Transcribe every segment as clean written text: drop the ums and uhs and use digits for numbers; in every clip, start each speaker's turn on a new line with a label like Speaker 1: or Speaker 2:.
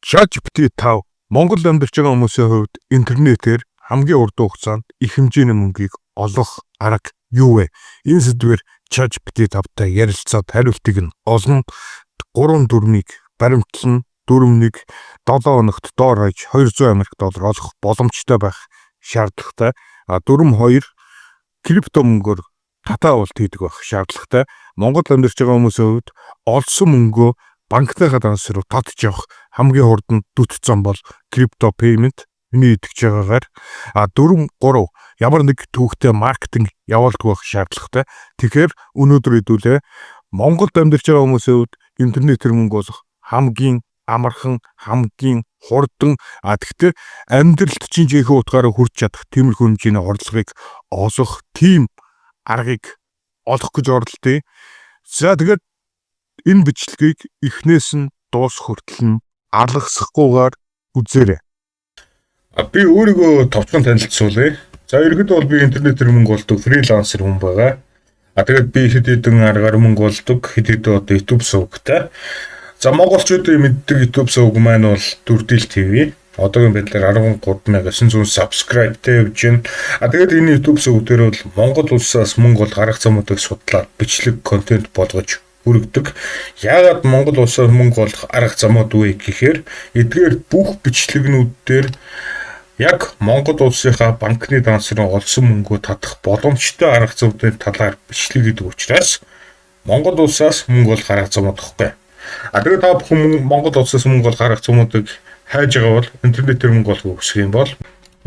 Speaker 1: ChatGPT 5 Монгол амьдарч байгаа хүмүүсийн хувьд интернетээр хамгийн урт хугацаанд их хэмжээний мөнгийг олох арга юу вэ? Энэ сэдвээр ChatGPT 5-тай ярилцаад хариултыг нь олно. Гурван дүрмийг баримтлан, дүрм 1: 7 хоногт доор хаяж 200 Америк доллар олох боломжтой байх шаардлагатай. А дүрм 2: крипто мөнгөөр татаа авалт хийдэг байх шаардлагатай. Монгол амьдарч байгаа хүмүүсийн хувьд олсон мөнгөө банкныхаа данс руу татж явах хамгийн хурдан дөт зам бол крипто payment, миний итгэж байгаагаар. А дүрм 3: ямар нэг төвөгтэй маркетинг явуулдаг байх шаардлагатай. Тэгэхээр өнөөдөр хэдүүлээ Монголд амьдарч байгаа хүмүүсийн хувьд интернетээр мөнгө олох хамгийн амархан, хамгийн хурдан, а тэгтээ амьдралд чинь жинхэнэ утгаараа хүрч чадах тиймэрхүү хэмжээний орлогыг олох тийм аргыг олох гэж оролдъё. За, тэгээд энэ бичлэгийг эхнээс нь дуусах хүртэл нь алгасахгүйгээр үзээрэй.
Speaker 2: Би өөрийгөө товчхон танилцуулъя. За, ерөнхийдөө бол би интернетээр мөнгө олдог freelancer хүн байгаа. А тэгээд би хэд хэдэн аргаар мөнгө олдог, хэд хэдэн одоо YouTube сувгтай. За, монголчуудын мэддэг YouTube сувг маань бол Дүрдил ТV. Одоогийн байдлаар 13,900 subscribe тай явж байна. А тэгээд энэ YouTube сувг дээр бол Монгол улсаас мөнгө олох арга замуудыг судлаад бичлэг контент болгож хүргэдэг. Яагаад Монгол улсаас мөнгө олох арга замууд вэ гэхээр эдгээр бүх бичлэгнүүд дээр яг Монгол улсынхаа банкны данс руу олсон мөнгөө татах боломжтой арга замуудын талаар бичлэг хийдэг учраас Монгол улсаас мөнгө олох арга замууд гэхгүй. А тэгээд та бүхэн Монгол улсаас мөнгө олох арга замуудыг хайж байгаа бол, интернетээр мөнгө олохыг хүсэх юм бол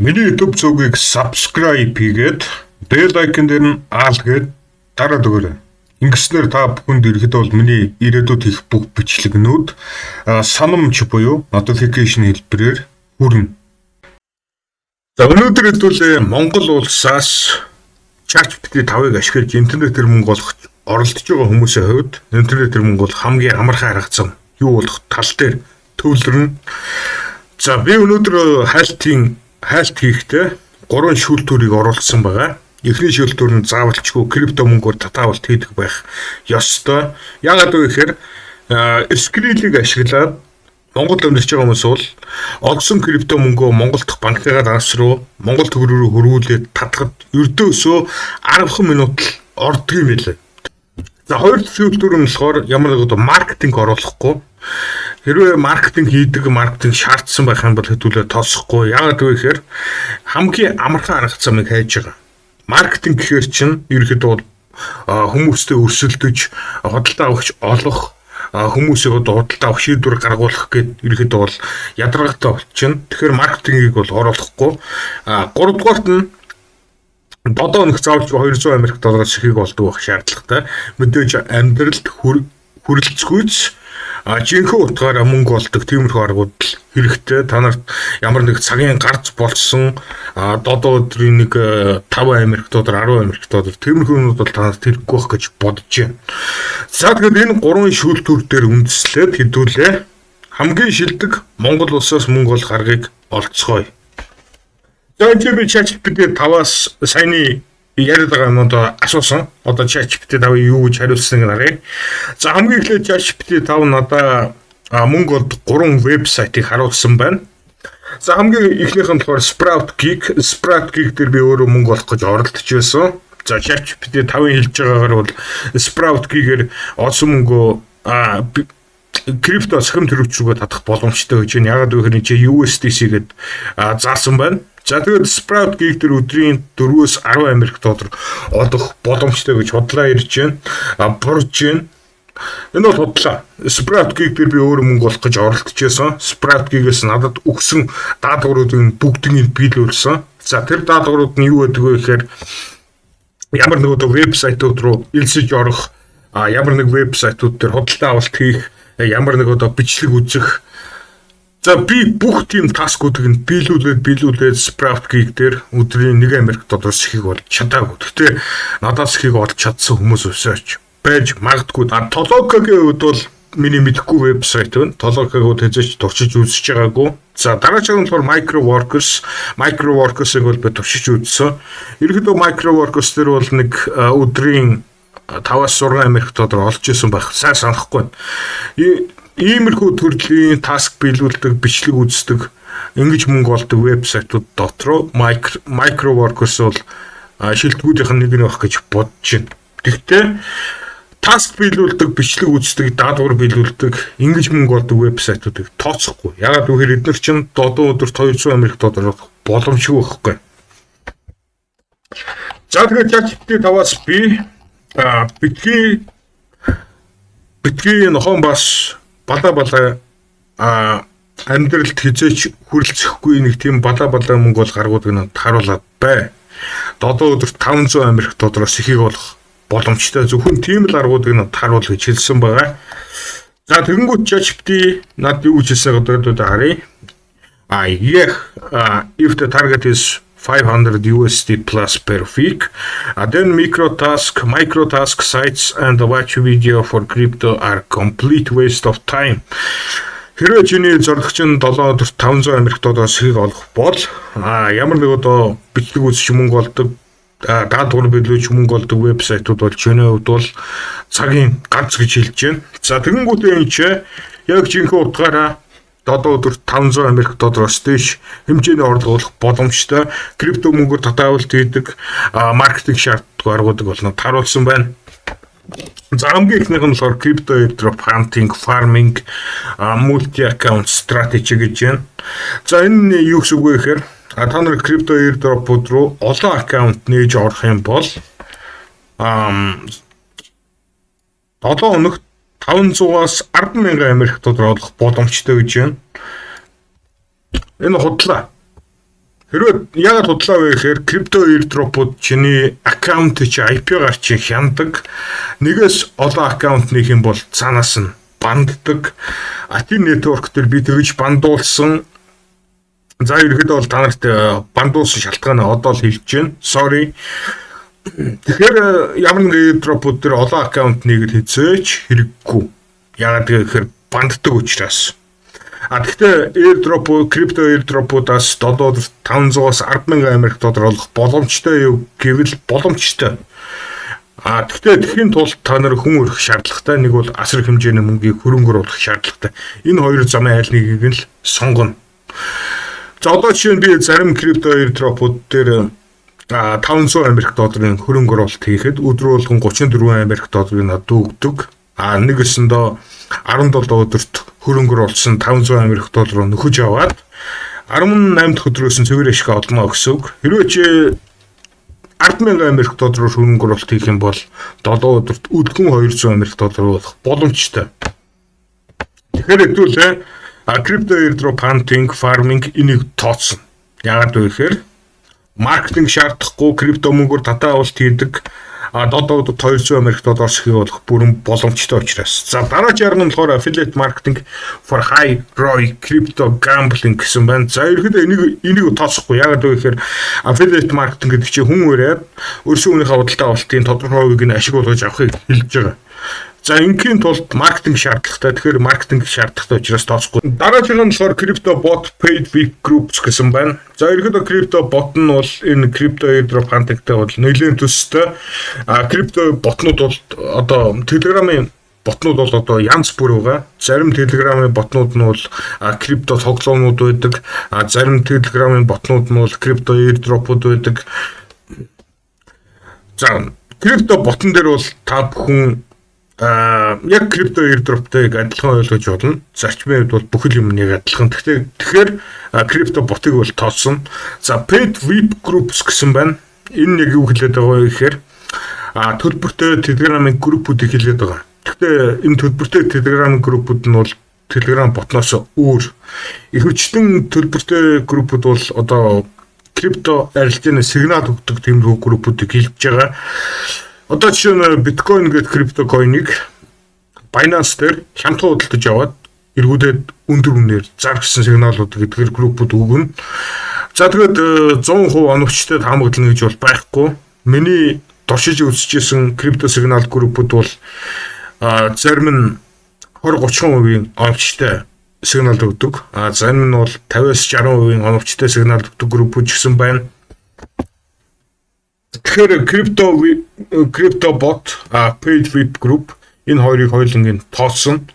Speaker 2: миний YouTube сувгийг subscribe хийгээд, bell icon дээр нь all гээд дараад өгөөрэй. Ингэснээр та бүхэнд ирэхэд бол миний ирээдүйд хийх бүх бичлэгнүүд санамж буюу notification хэлбэрээр хүрнэ. За, өнөөдөр хэдүүлээ Монгол улсаас ChatGPT 5-ыг ашиглаж интернетээр мөнгө олох оролдож байгаа хүмүүсийн хувьд интернетээр мөнгө олох хамгийн амархан арга зам юу болох тал дээр төвлөрнө. За, би өнөөдөр хайлт хийхдээ гурван шүүлтүүрийг оруулсан байгаа. Эхний шүүлтүүр нь заавалчгүй крипто мөнгөөр татаа авалт хийдэг байх ёстой. Яагаад вэ гэхээр Skrill-ийг ашиглаад Монгол амьдарч байгаа хүмүүс бол олсон крипто мөнгөө Монгол дахь банкныхаа данс руу Монгол төгрөгөөр хөрвүүлээд татахад ердөөсөө 10 минут л ордог юм билээ. За, хоёр дахь шүүлтүүр нь болохоор ямар нэг одоо маркетинг оруулахгүй. Хэрвээ маркетинг хийдэг, маркетинг шаардсан байх юм бол хэдүүлээ тоосохгүй. Яагаад вэ гэхээр хамгийн амархан арга замыг хайж байгаа. Маркетинг гэхээр чинь ерөнхийдөө бол хүмүүстэй өрсөлдөж, худалдаа авахч олох, хүмүүсийг одоо худалдаа авах шийдвэр гаргуулах гээд ерөнхийдөө бол ядаргаатай болчихно. Тэгэхээр маркетингийг бол оруулахгүй. А гуравдугаарт нь 7 хоног заавалчгүй 200 Америк доллараас ихийг олдог байх шаардлагатай. Мэдээж амьдралд хүрэлцгүйц жинхэнэ утгаараа мөнгө олдог тиймэрхүү аргууд л хэрэгтэй. Та нарт ямар нэг цагийн гарц болсон 7 өдрийн нэг 5 Америк доллар, 10 Америк доллар, тиймэрхүү юмнууд бол та нарт хэрэггүй байх гэж бодож байна. За, тэгэхээр энэ гурван шүүлтүүр дээр үндэслээд хэдүүлээ хамгийн шилдэг Монгол улсаас мөнгө олох аргыг олцгоё. За, энэ би ChatGPT 5-аас саяны яриад байгаа юмуд асуусан. Одоо ChatGPT 5 юу гэж хариулсныг харъя. За, хамгийн эхлээд ChatGPT 5 надаа мөнгө олдог гурван вебсайтыг харуулсан байна. За, хамгийн эхнийх нь болохоор Sprout Geek. Sprout Geek дээр би өөрөө мөнгө олох гэж оролдож байсан. За, ChatGPT 5-ын хэлж байгаагаар бол Sprout Geek-ээр олсон мөнгөө крипто сахим төрөвч рүүгээ татах боломжтой гэж байна. Яагаад гэвэл энэ чинь USDC гээд заасан байна. За, тэгээд Sprout Geek дээр өдрийн 4-өөс 10 Америк доллар олох боломжтой гэж худлаа ирж байна. Бурж байна. Энэ бол худлаа. Sprout Geek дээр би өөрөө мөнгө олох гэж оролдож байсан. Sprout Geek-ээс надад өгсөн даалгавруудыг бүгднийг биелүүлсэн. За, тэр даалгаврууд нь юу гэдэг вэ гэхээр ямар нэг одоо вебсайтууд руу элсэж орох, ямар нэг вебсайтууд дээр худалдаа авалт хийх, ямар нэг одоо бичлэг үзэх. За, би бүх тийм task уудыг нь биелүүлээд биелүүлээд Sprout Geek дээр өдрийн 1 Америк доллараас ихийг олж чадаагүй. Гэхдээ надаас ихийг олж чадсан хүмүүс өсөөч байж магадгүй. А Toloka-гийн хувьд бол миний мэдэхгүй вебсайт байна. Toloka-г бол хэзээ ч туршиж үзэж байгаагүй. За, дараагийн нь болохоор Micro Workers. Micro Workers-ыг бол би туршиж үзсэн. Ерөнхийдөө Micro Workers дээр бол нэг өдрийн 5-аас 6 Америк доллар олж исэн байх. Сайн санахгүй байна. Иймэрхүү төрлийн task биелүүлдэг, бичлэг үздэг, ингэж мөнгө олдог вебсайтууд дотроо Microworkers бол шилдэгүүдийнх нь нэг нь байх гэж бодож байна. Гэхдээ task биелүүлдэг, бичлэг үздэг, даалгавар биелүүлдэг, ингэж мөнгө олдог вебсайтуудыг тооцохгүй. Яагаад гэвэл эдгээр чинь 7 өдөрт 200 Америк доллар боломжгүй байхгүй. За, тэгээд ChatGPT 5-аас би битгий битгий нохойн бас балаа балаа амьдралд хэзээ ч хүрэлцэхгүй нэг тийм балаа балаа мөнгө бол гаргуудыг нь харуулад бай. 7 өдөрт 500 Америк доллароос ихийг олох боломжтой. Зөвхөн тийм л аргуудыг нь харуул гэж хэлсэн байгаа. За, тэгэнгүүт ChatGPT над юу гэж хэлсэн одоо харъя. Yeah, if the target is 500 USD plus per week, then micro task sites and the watch video for crypto are complete waste of time. Хэрвээ чиний зорилго чинь 7 өдөрт 500 Америк доллароос ихийг олох бол ямар нэг одоо бичлэг үзэж мөнгө олдог, даалгавар биелүүлж мөнгө олдог вебсайтууд бол чиний хувьд бол цагийн ганц гэж хэлж байна. За, тэгэнгүүтээ энэ чи яг жинхэнэ утгаараа 7 өдөрт 500 Америк доллароос дээш хэмжээний орлого олох боломжтой крипто мөнгөөр татаавалт хийдэг, маркетинг шаарддаг аргуудыг болно таруулсан байна. За, хамгийн эхнийх нь болохоор crypto airdrop hunting, farming, multi account strategy гэж байна. За, энэ юу гэсэн үг вэ гэхээр та нар crypto airdrop-ууд руу олон аккаунт нээж орох юм бол 7 хоногт 500-аас 10,000 Америк доллар олох боломжтой гэж байна. Энэ худлаа. Хэрвээ яагаад худлаа вэ гэхээр крипто airdrop-ууд чиний аккаунт чи IP-гаар чи хяндаг. Нэгээс олон аккаунт нээх юм бол цаанаас нь ban-ддаг. ATI network дээр би тэгж ban-дуулсан. За, ерөөхдөө бол та нарт ban-дуулсан шалтгаанаа одоо л хэлж байна. Sorry. Тэгэхээр ямар нэгэн airdrop-ууд дээр олон аккаунт нээгээд хэзээ ч хэрэггүй. Яагаад гэхээр ban-ддаг учраас. А гэхдээ airdrop, крипто airdrop-уудаас 500-аас 10,000 Америк доллар олох боломжтой юу гэвэл боломжтой. А гэхдээ тэгэхийн тулд та нар хүн өрөх шаардлагатай. Нэг бол асар хэмжээний мөнгийг хөрөнгө оруулах шаардлагатай. Энэ хоёр замын аль нэгийг нь л сонгоно. За, одоо жишээ нь би зарим крипто airdrop-ууд дээр 500 Америк долларын хөрөнгө оруулалт хийхэд өдөр болгон 34 Америк долларыг надад өгдөг. А нэг өсөндөө 17 өдөрт хөрөнгө оруулсан 500 Америк доллараар нөхөж аваад 18 дахь өдрөөс нь цэвэр ашиг олно гэсэн үг. Хэрвээ чи 10,000 Америк доллараар хөрөнгө оруулалт хийх юм бол 7 өдөрт өдгөн 200 Америк доллар болох боломжтой. Тэгэхээр хэдүүлээ крипто airdrop hunting, farming энийг тооцсон. Яагаад вэ гэхээр маркетинг шаардахгүй, крипто мөнгөөр татаа авалт хийдэг, одоо 200 Америк доллар шиг болох бүрэн боломжтой учраас. За, дараагийн арга нь болохоор affiliate marketing for high ROI crypto gambling гэсэн байна. За, ерөнхийдөө энийг тооцохгүй. Яагаад вэ гэхээр affiliate marketing гэдэг чинь хүн ураад өөрсдөө хүнийхээ худалдаа авалтын тодорхой хувийг нь ашиг болгож авахыг хэлж байгаа. За, ингийн тулд маркетинг шаардлагатай. Тэгэхээр маркетинг шаардлагатай учраас тооцохгүй. Дараагийн нь болохоор crypto bot paid VIP groups гэсэн байна. За, ерөнхийдөө crypto bot нь бол энэ crypto airdrop hunting-тай бол нэлээд төстэй. А крипто ботнууд бол одоо Telegram-ын ботнууд бол одоо янз бүр байгаа. Зарим Telegram-ын ботнууд нь бол крипто тоглоомнууд байдаг. А зарим Telegram-ын ботнууд нь бол крипто airdrop-ууд байдаг. За, крипто ботон дээр бол та бүхэн яг крипто airdrop-тай адилхан ойлгож болно. Зарчмын хувьд бол бүхэл юм нэг адилхан. Тэгэхээр крипто ботыг бол тооцсон. За, paid VIP groups гэсэн байна. Энэ нэг юу хэлээд байгаа вэ гэхээр төлбөртэй Telegram-ын группүүдийг хэлээд байгаа. Гэхдээ энэ төлбөртэй Telegram группүүд нь бол Telegram ботноос өөр. Ихэвчлэн төлбөртэй группүүд бол одоо крипто арилжааны сигнал өгдөг тиймэрхүү группүүдийг хэлж байгаа. Одоо жишээ нь биткойн гэдэг крипто coin-ыг Binance дээр хямдхан худалдаж аваад эргүүлээд өндөр үнээр заргсан сигналууд гэдгээр группүүд өгнө. За, тэгээд 100% оновчтой таамаглана гэж бол байхгүй. Миний туршиж үзчихсэн крипто сигнал группүүд бол зарим нь 20 30% оновчтой сигнал өгдөг. А зарим нь бол 50-аас 60% оновчтой сигнал өгдөг группүүд ч гэсэн байна. Тэгэхээр крипто бот, paid VIP group энэ хоёрыг хоёуланг нь тооцсон.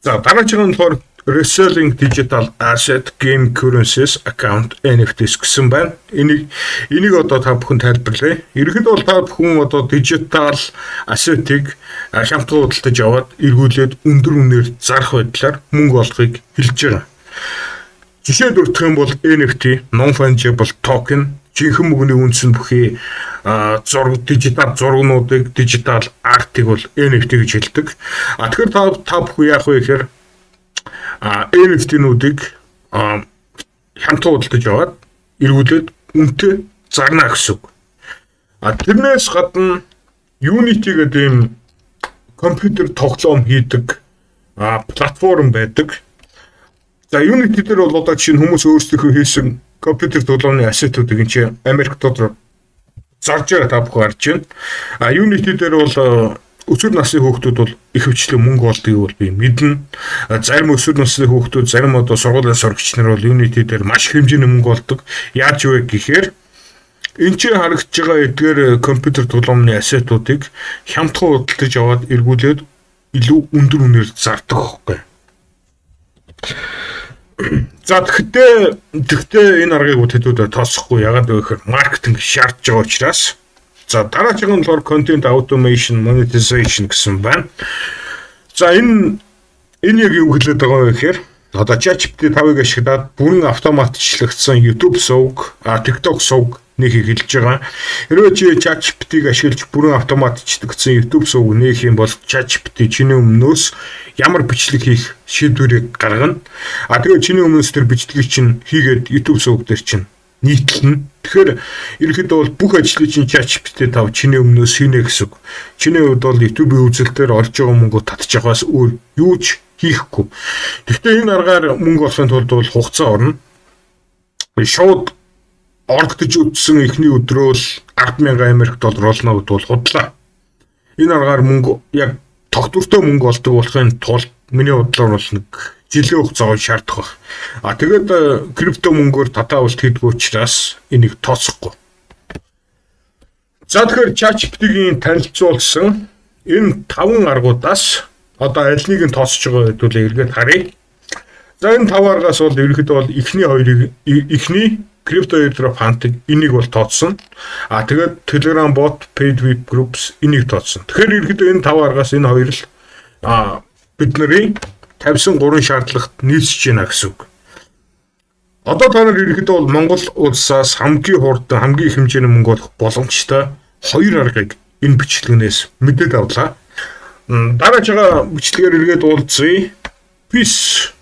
Speaker 2: За, дараагийн нь болохоор reselling digital asset, game currencies, account NFTs гэсэн байна. Энийг одоо та бүхэн тайлбарлая. Ерөнхийдөө бол та бүхэн одоо digital asset-ыг хямдхан худалдаж аваад эргүүлээд өндөр үнээр зарах байдлаар мөнгө олохыг хэлж байгаа. Жишээ дурдах юм бол NFT, non fungible token, жинхэнэ мөнгөний үндсэн бүхий зураг, дижитал зургнуудыг, digital art ыг бол NFT гэж хэлдэг. А тэгэхээр та бүхэн яах вэ гэхээр NFT-нүүдийг хямдхан худалдаж аваад эргүүлээд үнэтэй зарна гэсэн үг. А тэрнээс гадна Unity гэдэг ийм компьютер тоглоом хийдэг платформ байдаг. За, Unity дээр бол одоо жишээ нь хүмүүс өөрсдийнхөө хийсэн компьютер тоглоомны asset уудыг энэ чинь Америк дотор зарж байгаа, та бүхэн харж байна. А Unity дээр бол өсвөр насны хүүхдүүд бол ихэвчлэн мөнгө олдгийг бол би мэднэ. Зарим өсвөр насны хүүхдүүд, зарим одоо сургуулийн сурагч нар бол Unity дээр маш их хэмжээний мөнгө олдог. Яаж вэ гэхээр энэ чинь харагдж байгаа эдгээр компьютер тоглоомны asset уудыг хямдхан худалдаж аваад эргүүлээд илүү өндөр үнээр зардаг байхгүй. За, тэгэхдээ энэ аргыг тэдүүд тооцохгүй. Яагаад вэ гэхээр маркетинг шаардж байгаа учраас. За, дараагийн нь болохоор content automation monetization гэсэн байна. За, энэ яг юу хэлээд байгаа вэ гэхээр одоо ChatGPT 5-ыг ашиглаад бүрэн автоматчлагдсан YouTube сувг, TikTok сувг нээхийг хэлж байгаа. Хэрвээ чи ChatGPT-г ашиглаж бүрэн автоматчлагдсан YouTube сувг нээх юм бол ChatGPT чиний өмнөөс ямар бичлэг хийх шийдвэрийг гаргана. А тэгээ чиний өмнөөс тэр бичлэгийг чинь хийгээд YouTube сувг дээр чинь нийтлэнэ. Тэгэхээр ерөнхийдөө бол бүх ажлыг чинь ChatGPT 5 чиний өмнөөс хийнэ гэсэн үг. Чиний хувьд бол YouTube-ийн үзэлтээр олж байгаа мөнгө татчих явахаас өөр юу ч хийхгүй. Гэхдээ энэ аргаар мөнгө олохын тулд бол хугацаа орно. Шууд орогдож үтсэн эхний өдрөө л 10,000 Америк доллар олно гэдэг бол худлаа. Энэ аргаар мөнгө яг тогтвортой мөнгө олдог болохын тулд миний бодлоор бол нэг жилийн хугацааг шаардах байх. А тэгээд крипто мөнгөөр татаавалт хийдэг учраас энийг тооцохгүй. За, тэгэхээр ChatGPT-гийн танилцуулсан энэ таван аргуудаас одоо аль нэг нь тооцож байгаа хэдүүлээ эргээд харъя. За, энэ тав аргаас бол ерөнхийдөө бол эхний хоёрыг, эхний крипто airdrop hunting, энийг бол тооцсон. А тэгээд Telegram bot, paid VIP groups, энийг тооцсон. Тэгэхээр ерөнхийдөө энэ тав аргаас энэ хоёр л бидний тавьсан гурван шаардлагат нийцэж байна гэсэн үг. Одоо та нар ерөнхийдөө бол Монгол улсаас хамгийн хурдан, хамгийн их хэмжээний мөнгө олох боломжтой хоёр аргыг энэ бичлэгнээс мэдээд авлаа. Дараагийн бичлэгээр эргээд уулзъя. Peace.